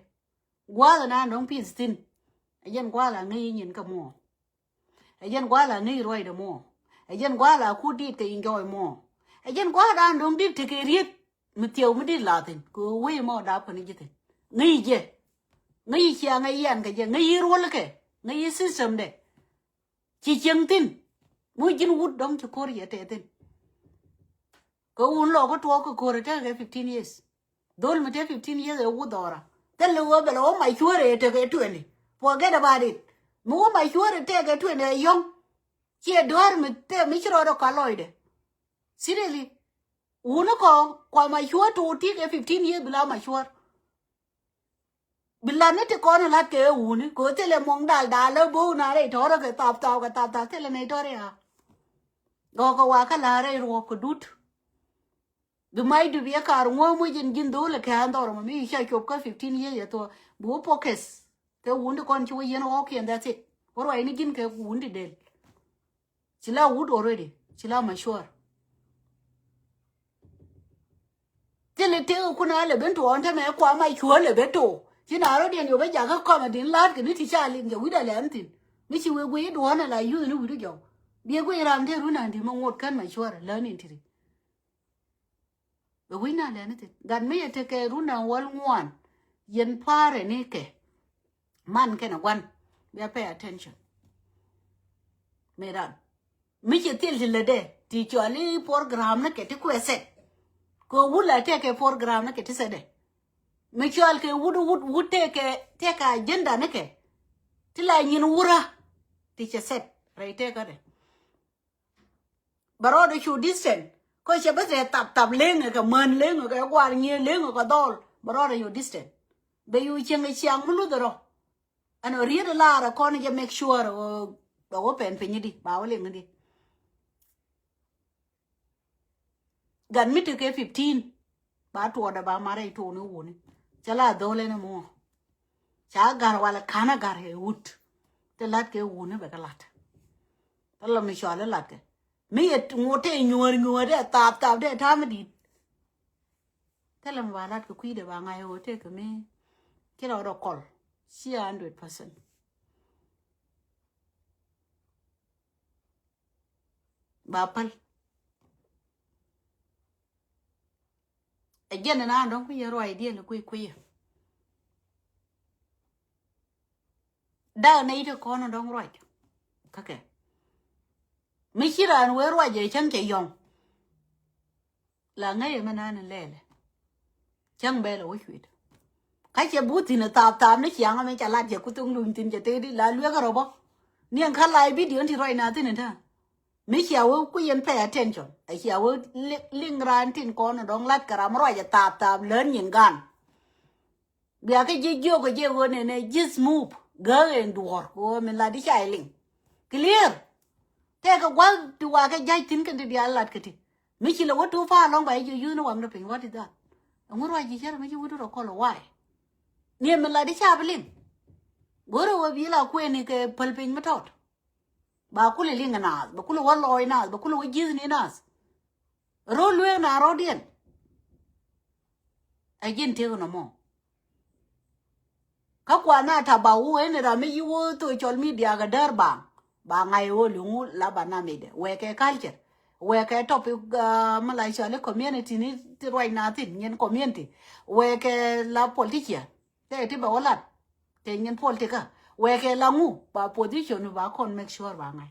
Gua̱a̱th ɛn an dɔ̱ŋ pi̱th thi̱n. Ɛ jɛn gua̱a̱th la ŋäc i̱ nyin kä muɔ̱ɔ̱ŋ. Ɛ jɛn gua̱a̱th la ŋäc ruacdɛ muɔ̱ɔ̱ŋ. Ɛ jɛn gua̱a̱th la kut dit kɛ enjoy muɔ̱ɔ̱ŋ. Ɛ jɛn gua̱a̱th an dɔ̱ŋ dit tekɛ riet mi thiɛw mi dit la thi̱n kɛ ɣöö wec mɔ dap kɛn ji̱ thi̱n. Ŋäc jɛ. Ŋäc cia ŋäc yɛn kɛ jɛ ŋäc i̱ ruɔl kɛ ŋäc i̱ system dɛ. Ci cieŋ thi̱n. Mu ji̱n wut dɔ̱ŋ ci ko̱r yɛ tɛth thi̱n. Kɛ wun lɔ kä tuɔɔk kɛ ko̱r tɛkɛ fifteen years. Dhol mi te fifteen years ɛ wut dhɔra. Thil ni wee bɛ lɛ wä mac cuäär ɛ tekɛ twenty. Forget about it. Mi wä mac cuäär ɛ tekɛ twenty ɛ yɔ̱ŋ. Ciɛ duäär mi te mi ci rɔɔdɛ kɔa lɔcdɛ. Seriously. Wuni kɔ kua mac cuäär tuut ti kɛ fifteen years bi la mac cuäär. Bi lat ni ti kɔn lat kɛ wuni kɛ thilɛ muɔŋ dal dal lɛ bo̱o̱k na rɛy tɔrɛ kɛ thap thap kɛ thap thap thilɛ nɛy tɔrɛ a. Gɔkɛ wa kä la rɛy ruɔp kɛ dut. Bi mac du bi ɛ kar ŋuɔ̱ muc in ji̱n dho̱l ɛ kɛ an dhɔr mɔ mi ca cop kä fifteen years yɛ thuɔ bi wä focus. Kɛ wun ti kɔn ci wä yɛn ɣɔ̱kiɛn, that's it. Wä ruac ni ji̱n kɛ wun ti del. Ci la wut already. Ci la mature. Thilɛ tëë kun a lɛ ben tuɔɔn tämɛ kua ma cuɔ lɛ ben tuɔ. Ci na rɔ diɛn yɔ bä jakä kɔmɛ din la̱t kɛ ni ti ca liŋ jɛ wi̱cdɛ lɛm thin. Mi ci wee guiy duɔ̱ɔ̱n ala yuth ni wi̱cdu jɔw. Biɛ guiy ram tëë run an di ma ŋot kän mature lä ni tiri. Bɛ wi̱c na lɛni thin gat mi yɛ tekɛ run na wäl ŋuan. Yɛn pa̱a̱rɛ ni kɛ man kɛnɛ gua̱n. Bia pay attention. Mëë ran mi ci thil ti lätdɛ ti cɔal i̱ program ni kɛ ti kuɛ sɛt. Kɛ wut la tekɛ program ni kɛ ti sɛtdɛ. Mi cɔal kɛ wut wut wut tekɛ tekɛ agenda ni kɛ ti la nyin wurä ti cɛ sɛt rɛy tekädɛ. Bɛ rɔɔdɛ cu distance. Kä cɛ bä tɛ thap thap leŋɛ kɛ män leŋɛ kɛ guar nyiee leŋɛ kɛ dhɔl. Bɛ rɔɔdɛ cu distance. Bɛ cu cieŋ kɛ ciaŋ mi luth rɔ. Ɛn ɔ riet lar ɛ kɔn jɛ make sure ɛ ɣöö bɛ wä pɛn piny di ba wä liŋ di. Gat mi tekɛ fifteen. Ba tuɔɔdɛ ba marɛ i̱ tuuni wuni. Cɛ la dho̱l ɛn ɛmɔ. Ca gar walɛ ka̱n a gar ɛ wut. Te lat kɛ wuni bɛ kɛ lat. Te la mi cɔal i̱ lat kɛ mi yɛ ŋot te nyuɔ̱ɔ̱r nyuɔ̱ɔ̱r dee thap thap dee ta̱a̱ mi di̱i̱t. Te la mi ba lat kɛ kui̱dɛ ba ŋa̱c ɛ ɣöö tëëkɛ mi ci la wä dɔ kɔl. Ci a hundred percent. Ba päl. Ɛ jɛn ɛn an dɔ̱ŋ kui̱ yɛ ruac diɛn kui̱ kui̱ yɛ. Dak nɛy ti kɔn dɔ̱ŋ ruac. Käkɛ mi ci raan wee ruac ɛ cäŋ cɛ yɔ̱ŋ. La ŋäc ɛmɛ naan in lɛɛlɛ. Cäŋ bɛl ɛ wä cuet. Kä cɛ but thi̱n ɛ thaap thaap ni ciaŋ ɛmɛ ca lat cɛ ku thoŋ luny thi̱n cɛ tëëdi la luekä rɔ bä. Niɛŋ kä la video in ti ruac na thi̱n in ta̱a̱. Mi cia wä ku yɛn pay attention ɛ cia wä liŋ raan tin kɔn in dɔ̱ŋ lat kɛ ram ruac ɛ thaap thaap lään nyin gan. Bia kä ji̱ jiök kä ji̱ ɣöö nɛnɛ just move. Gääk ɛn duɔ̱ɔ̱r kɛ ɣöö min lat i̱ ca iliŋ. Clear. Tɛkɛ gua̱th ti wakä ja̱c thi̱n kɛn ti diaal lat kä ti. Mi ci lɛ wä too far lɔ̱ŋ ba ji̱ jiök ni waŋdä piny, what is that? Ɛŋu ruac ji̱ cär mi ci wut rɔ kɔl why? Ni min lat i̱ ca bi liŋ. Go̱rɛ ɣöö bi la kuɛni kɛ päl piny mi tɔt. Ba kulɛ liŋ naath, ba kulɛ wä lɔɔc naath, ba kulɛ wä ji̱thni naath. Ro̱l lueek na rɔ̱diɛn. Ɛ ji̱n tëk nɔmɔ. Kä kuan na ta̱ba̱ wu ɛn ram mi yi wu social media kɛ däär baŋ. Ba ŋa̱c wu liŋu la ba nam idɛ wɛkɛ culture. Wɛkɛ topic mi la cɔali community ni ti ruac na thin nyin community. Wɛkɛ la politician. Tɛ ti bɛ wä lat. Tɛ nyin political. Wɛkɛ la ŋu ba position ba kɔn make sure ba ŋa̱c.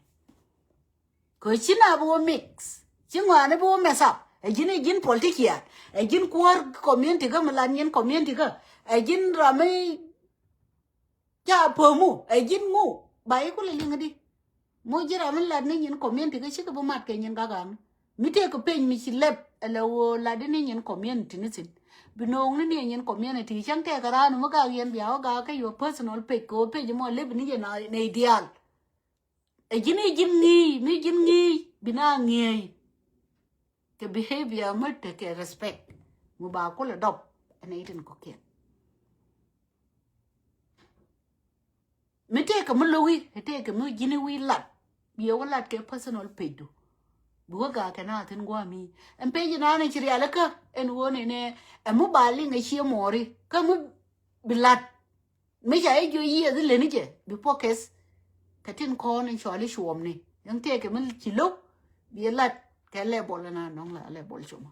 Kɛ ci na bi wä mix. Ci ŋɔaani bi wä mess up. Ɛ ji̱n ɛ ji̱n politician. Ɛ ji̱n kuäär community kä mi lan nyin community kä. Ɛ ji̱n ram mi ca pämu. Ɛ ji̱n ŋu. Ba i̱ kulɛ liŋ di. Mo ji̱ ram mi lat ni nyin community kä cikɛ bi mat kɛ nyin gagaŋ. Mi tëëkɛ peny mi ci lɛp. Ɛ lɛ ɣöö lat di ni nyin community ni thi̱n. Bi no̱o̱ŋ ni ni nyin community. Cäŋ tëëkɛ raan mi gak yɛn bia wä gak kä your personal page. Kɛ ɣöö page mɔ lɛp ni yɛn nɛy diaal. Ɛ ji̱n i̱ ji̱n ŋi̱i̱c mi ji̱n ŋi̱i̱c bi na ŋi̱eec. Kɛ behavior mi tekɛ respect mi ba kulɛ dɔp. Ɛn ɛ itin kɔ̱kiɛn mi tëëkɛ mi lo̱wi. Ɛ tëëkɛ mi ji̱n i̱ wi̱i̱ lat. Bi ɛ wä lat kɛ personal page du. Bi wä gaak kɛ na thi̱n gua̱a̱mi ɛn page na ni ci rialikä. Ɛn ɣöö nɛnɛ ɛ mi ba liŋ ɛ cie mɔɔri kä mi bi lat. Mi ca i̱ jiö yiëë dhi leni jɛ bi focus. Kɛ tin kɔn in cɔali cuɔmni yäŋ tëëkɛ mi ci lo̱k. Bi lat kɛ level na nɔŋ la level cumä.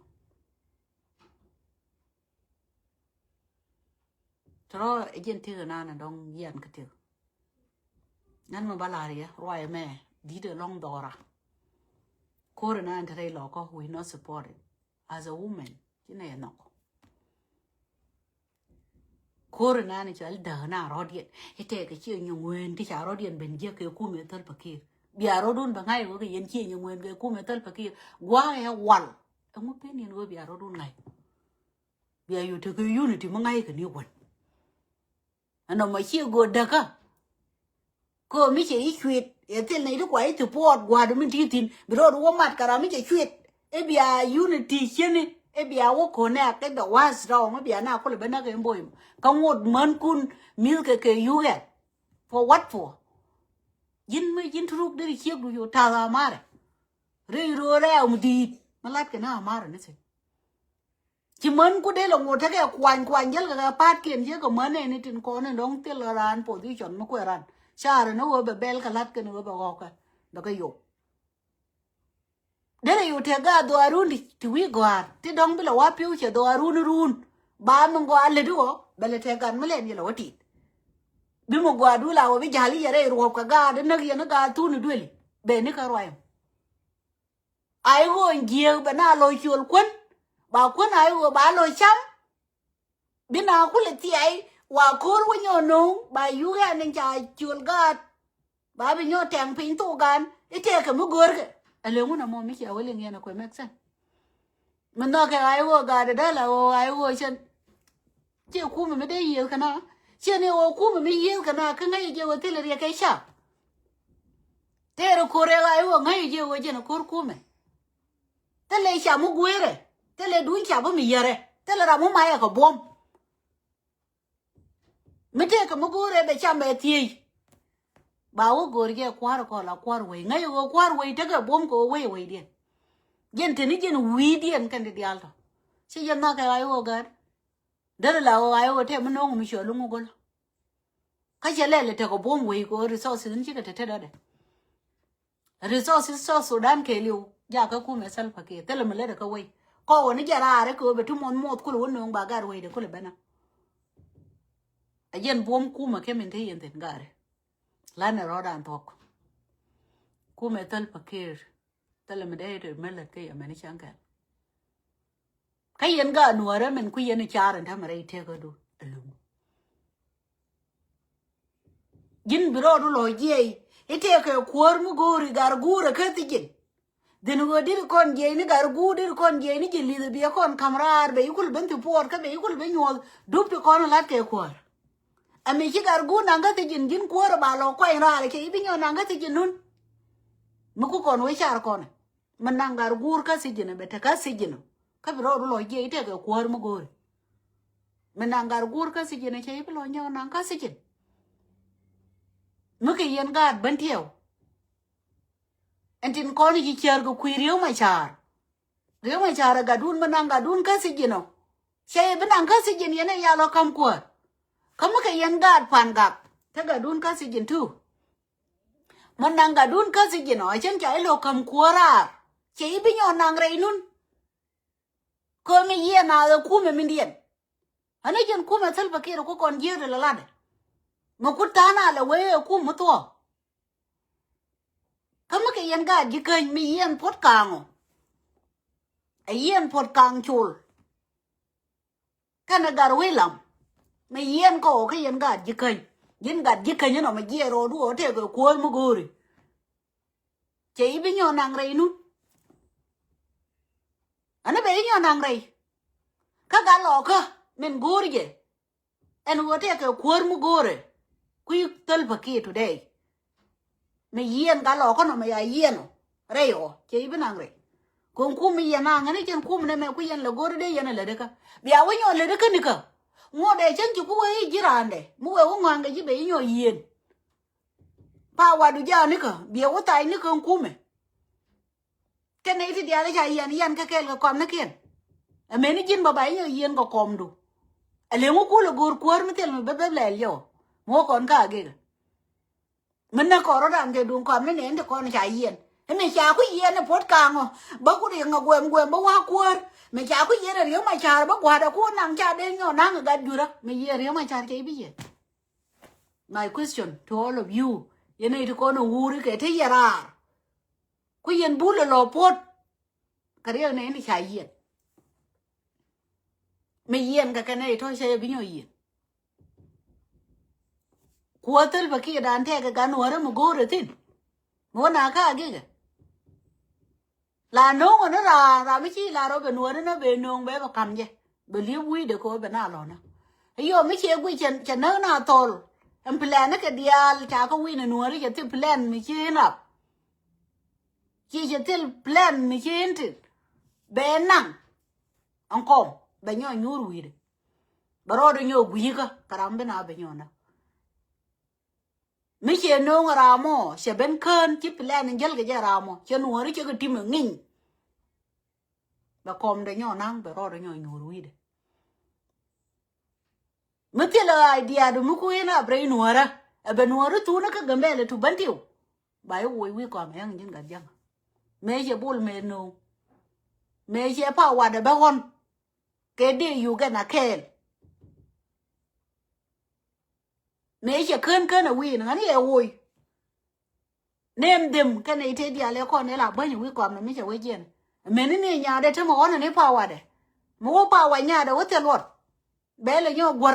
Tɔrɔ ɛ jiɛn tëëkɛ na na dɔŋ yian kä tëëk. Nan mi ba lar yɛ ruac mɛ di̱t ɛ lɔŋ dhɔra. Ko̱r na in te rɛy lɔkä we not supported as a woman. Ci nɛ yɛ nhɔk. Ko̱r nani cɔal däk na rɔ̱diɛn i̱ tɛkɛ ciɛ nyuŋ wen ti ca rɔ̱diɛn ben jiäk kɛ kumɛ thäl pakir. Bia rɔ̱dun bɛ ŋa̱c wä kɛ yɛn ciɛ nyuŋ wen kɛ kumɛ thäl pakir. Gua̱a̱k ɛ wal. Ɛŋu pen yɛn wä bia rɔ̱dun ŋa̱c. Bia yɔ tekɛ unity mi ŋa̱c kɛ ni wän. Nɔmɔ ciɛ go̱o̱r däkä. Kɛ mi cɛ i̱ cuit ɛ thil nɛy ti kua i̱ support gua̱a̱r mi ti thi̱n bi rɔɔd wä mat kɛ ram mi cɛ cuit. I̱ bia unity cieni i̱ bia wä connect i̱ bɛ wa̱a̱ strong i̱ bia na kulɛ bä näk in boy. Kä ŋot mänkun mi̱th kɛ kɛ yuk ɛ. For what for? Ji̱n mi ji̱n turuk deri ciek du yo̱ ta̱th amarɛ. Rɛy ro̱o̱ rɛw mi di̱i̱t mi lat kɛ na amarɛ ni thi̱n. Ci män ku dee lɛ ŋot tekɛ kuany kuany jäl kɛ kɛ pa̱a̱tkiɛn ciek kɛ män ɛn itin kɔn in dɔ̱ŋ thil raan position mi kuɛ ran. Carɛ ni ɣöö bɛ bɛl kɛ la̱t kɛn ɣöö bɛ ɣɔkɛ bɛ kɛ yop. Derɛ yo̱ tɛk gaat dhɔaarun ti wi̱i̱ gɔ̱a̱r ti dɔ̱ŋ bi lɛ wa pi̱w cɛ dhɔaarun run. Ba mi gɔaa lät iwɔ bɛ lɛ tɛk gat mi lɛn yɛ lɛ wä tit. Bi mi gɔaa dul a wä bi ja̱l i̱ yɛ rɛy ruɔ̱p kɛ gaat inäk yɛn i̱ gaat thun i̱ duëli bɛ ni kä ruac. Ai ɣöö jiëëk bɛ na lɔ ciöl kuän ba kuän ai ɣöö ba lɔ cam. Bi na kulɛ thiay wa ko̱r wä nyɔɔ no̱o̱ŋ ba yuk ɛn in ca ciöl gaat. Ba bi nyɔɔ tɛŋ piny thok gan i̱ tëëkɛ mi görkɛ. Ɛ leŋ wun amɔ mi cia wä liŋ yɛn ɛ kuɛ mɛk sɛn. Mi nhɔkɛ ai ɣöö gaat ɛ däl a ɣöö ai ɣöö cɛn. Ciɛ kumɛ mi dee yiëëth kɛ na ciɛ ni ɣöö kumɛ mi yiëëth kɛ na kä ŋäc jɛ ɣöö thilɛ riɛk kɛ ca. Tëërɛ ko̱r ɛ ɣöö ai ɣöö ŋäc jɛ ɣöö jɛn ɛ ko̱r kumɛ. Thilɛ ca mi gueerɛ thilɛ duny ca bi mi yärɛ thilɛ ram mi mayɛ kɛ buɔ̱m. Mi tëëkɛ mi go̱o̱rɛ bɛ cam bɛ thiec. Ba wä go̱o̱r jɛ kua̱r kɔn la kua̱r wei ŋäc ɣöö kua̱r wei tekɛ buɔ̱m kɛ ɣöö wei weidiɛn. Jɛn teni jɛn wi̱i̱diɛn kɛn ti diaal tɔ. Ci jɛ nhɔkɛ ɣa̱c ɣöö gär. Derɛ la ɣöö ɣa̱c ɣöö tɛm mi no̱o̱ŋ mi cɔl iŋu go̱l. Kä cɛ lɛl tekɛ buɔ̱m wei kɛ ɣöö resources in cikɛ te te dɔdɛ. Resources South Sudan kɛɛliw jakä kumɛ Salva Kiir thilɛ mi lätdɛ kä wei. Kɔwä ni jɛ raar i̱ kɛ ɣöö bɛ ti muɔth muɔth kulɛ wä nööŋ ba gat wei de kulɛ bɛnä. A jɛn buɔ̱m kumɛ kɛ min te yɛn thi̱n gari. Lanɛ rɔɔdan thuɔ̱k. Kumɛ Salva Kiir thilɛ mi dee ri mɛ lät kä yɛ mɛn i̱ cäŋ kɛl. Kä yɛn gaat nuäärä min ku yɛn i̱ ca̱r in ta̱mɛ rɛy tëkädu. Ɛlum. Ji̱n bi rɔɔdu lɔ jiɛy i̱ tëëkɛ kuäär mi go̱o̱ri gar guurɛ kä thi̱ji̱n. Dhi̱n ɣöö di̱t kɔn jiɛy ni gar guur di̱t kɔn jiɛy ni ji̱ li̱th biɛ kɔn ka̱m raar bɛ i̱ kul ben thi̱ puɔɔt kä bɛ i̱ kul ben nyuɔɔth dup ti kɔn la̱t kɛ kuäär. Ɛmɛ ci gar guur naŋ kä thi̱ji̱n ji̱n kuäärä ba lɔ kuany raar cɛ i̱ bi nyɔɔn naŋ kä thi̱ji̱n nun. Mi ku kɔn wee car kɔnɛ mi naŋ gar guur kä thi̱ji̱n bɛ te kä thi̱ji̱n. Kä bi rɔɔdu lɔ jiɛy i̱ tëëkɛ kuäär mi go̱o̱ri. Mi naŋ gar guur kä thi̱ji̱n cɛ i̱ bi lɔ nyɔɔn naŋ kä thi̱ji̱n. Mi kɛ yɛn gaat ben tiɛw. Ɛn tin kɔn i̱ ci ciɛɛr kɛ kui̱ Riek Machar. Riek Machar ɛ gatdun mi naŋ gatdun kä thi̱ji̱n ɔ. Cɛ i̱ bi naŋ kä thi̱ji̱n yɛn ɛ yal ɔ ka̱m kuäär. Kä mi kɛ yɛn gaat pan gak te gatdun kä thi̱ji̱n tu. Mi naŋ gatdun kä thi̱ji̱n ɔ ɛ cɛn ca i̱ lo̱k ka̱m kuäär raar. Cɛ i̱ bi nyɔɔn naŋ rɛy nun. Kömi yiëë naath ɛ kumɛ mindiɛn. Ani jɛn kumɛ Salva Kiir ku kɔn jiëëri lɛ latdɛ. Mi ku ta̱a̱n a lɛ wee ɛ kum mi thuɔ̱ɔ̱. Kä mi kɛ yɛn gaat ji̱ käny mi yiɛn puɔ̱t ka̱a̱ŋ ɔ. Ɛ yiɛn puɔ̱t ka̱a̱ŋ col. Kɛnɛ gat wi̱i̱ lam mi yiɛn kɔɔk kä yɛn gat ji̱ käny. Ji̱n gat ji̱ käny inɔ mi jiɛɛr rɔɔdu ɣɔɔ tëëkɛ kuäär mi go̱o̱ri. Cɛ i̱ bi nyɔɔn naŋ rɛy nun. Ani bɛ i̱ nyɔɔn naŋ rɛy. Kä gat lɔɔkä min go̱o̱ri jɛ. Ɛn ɣöö tëëkɛ kuäär mi go̱o̱rɛ kui̱ Salva Kiir today. Mi yiɛn gat lɔɔkä nɔ mi ya yiɛn ɔ rɛy ɔ cɛ i̱ bi naŋ rɛy. Kɔn kum mi yɛn naŋ ɛn i̱ cɛn kum nɛmɛ ku yɛn lɛ go̱o̱ri dee yɛn ɛ lätdä kä bia wä nyɔɔn lätdä kä nikä. Ŋuɔ̱t ɛ cäŋ ci ku wee i̱ ji̱ raandɛ mi wee wä ŋɔ̱a̱ŋkɛ ji̱ bɛ i̱ nyɔɔn yiɛn. Pa watdu jaanikä biɛ wä thac nikä kumɛ. Kɛn nɛy ti diaal i̱ ca yian yian kä kɛɛl kɛ kɔmnikiɛn. Ɛmɛni ji̱n bä ba i̱ nyɔ yiɛn kɛ kɔmdu. Ɛ leŋ wä kulɛ go̱o̱r kuäär mi thil mi bä bä lɛl yɔ. Mi wä kɔn ka agikɛ. Mi näk kɔn rɔ̱dan kɛ duŋ kɔmni nɛn ti kɔn ca yiɛn. Ɛmɛ ca ku yiɛn ɛ puɔ̱t kaŋɔ bä ku riŋ ɛ guɛm guɛm bä wa̱a̱ kuäär. Mɛ ca ku yiɛn ɛ Riek Machar bä gua̱a̱dɛ ku naŋ ca den nyɔ naŋ ɛ gat jurä mi yiɛn Riek Machar cɛ i̱ bi yiɛn. My question to all of you. Yɛn nɛy ti kɔn ɛ wuuri kɛ te yɛ raar. Ku yɛn bul ɛ lɔ puɔ̱t. Kɛ riɛk nɛy ni ca yiɛn. Mi yiɛn kɛ kɛ nɛy tɔ̱ cɛ yɛ bi nyɔ yiɛn. Kuɔ thil bɛ kiɛ dan tɛk kɛ gan wärä mi go̱o̱rɛ thin. Mi wä na ka agikɛ. La no̱o̱ŋ ɔ ni raan ram mi ci la rɔ ben wä ni nɔ ben no̱o̱ŋ bɛ bɛ kam jɛ bɛ liep wi̱i̱dɛ kɛ wä bɛ na lɔnä. Yɔ mi ciɛ guic cɛ näk na thɔl. Ɛn plan ni kɛ diaal ca kä wi̱n ɛ nuɔ̱ɔ̱ri cɛ thil plan mi ci in ap. Ci cɛ thil plan mi ci in tin. Bɛ naŋ. Ɛn kɔm bɛ nyɔ nyuur wi̱i̱dɛ. Bɛ rɔɔdɛ nyɔ gui̱i̱kä kɛ ram bi na bɛ nyɔ näk. Mi ciɛ no̱o̱ŋ ɛ ram ɔ cɛ ben kään ci plan in jäl kɛ jɛ ram ɔ cɛ nuɔ̱ɔ̱ri cɛ kɛ tim ɛ ŋiny. Bɛ kɔm dɛ nyɔ naŋ bɛ rɔɔdɛ nyɔ nyuur wi̱i̱dɛ. Mi thilɛ idea du mi ku in a bɛ rɛy nuɔ̱ɔ̱rä. Ɛ bɛ nuɔ̱ɔ̱rä thunä kä Gambɛlɛ tu bän tiw. Ba i̱ woc wi̱i̱ kɔm ɛ yaŋ ji̱n gat jaŋ. Mëë cɛ bol mëë no̱o̱ŋ. Mëë cɛ pa watdɛ bä ɣɔn. Kɛ dee yuk ɛn a kɛɛl. Mëë cɛ kän kän a wi̱i̱n ɣän yɛ woc. Name them kɛn ite diaal ɛ kɔn ila bäny wi̱i̱ kɔm ni mi cɛ wec yɛn. Meni ni nyaadɛ te mi ɣɔn ni pa watdɛ. Mi wä pa wa nyaadɛ wä thil luɔt. Bɛ lɛ nyɔ gua̱r.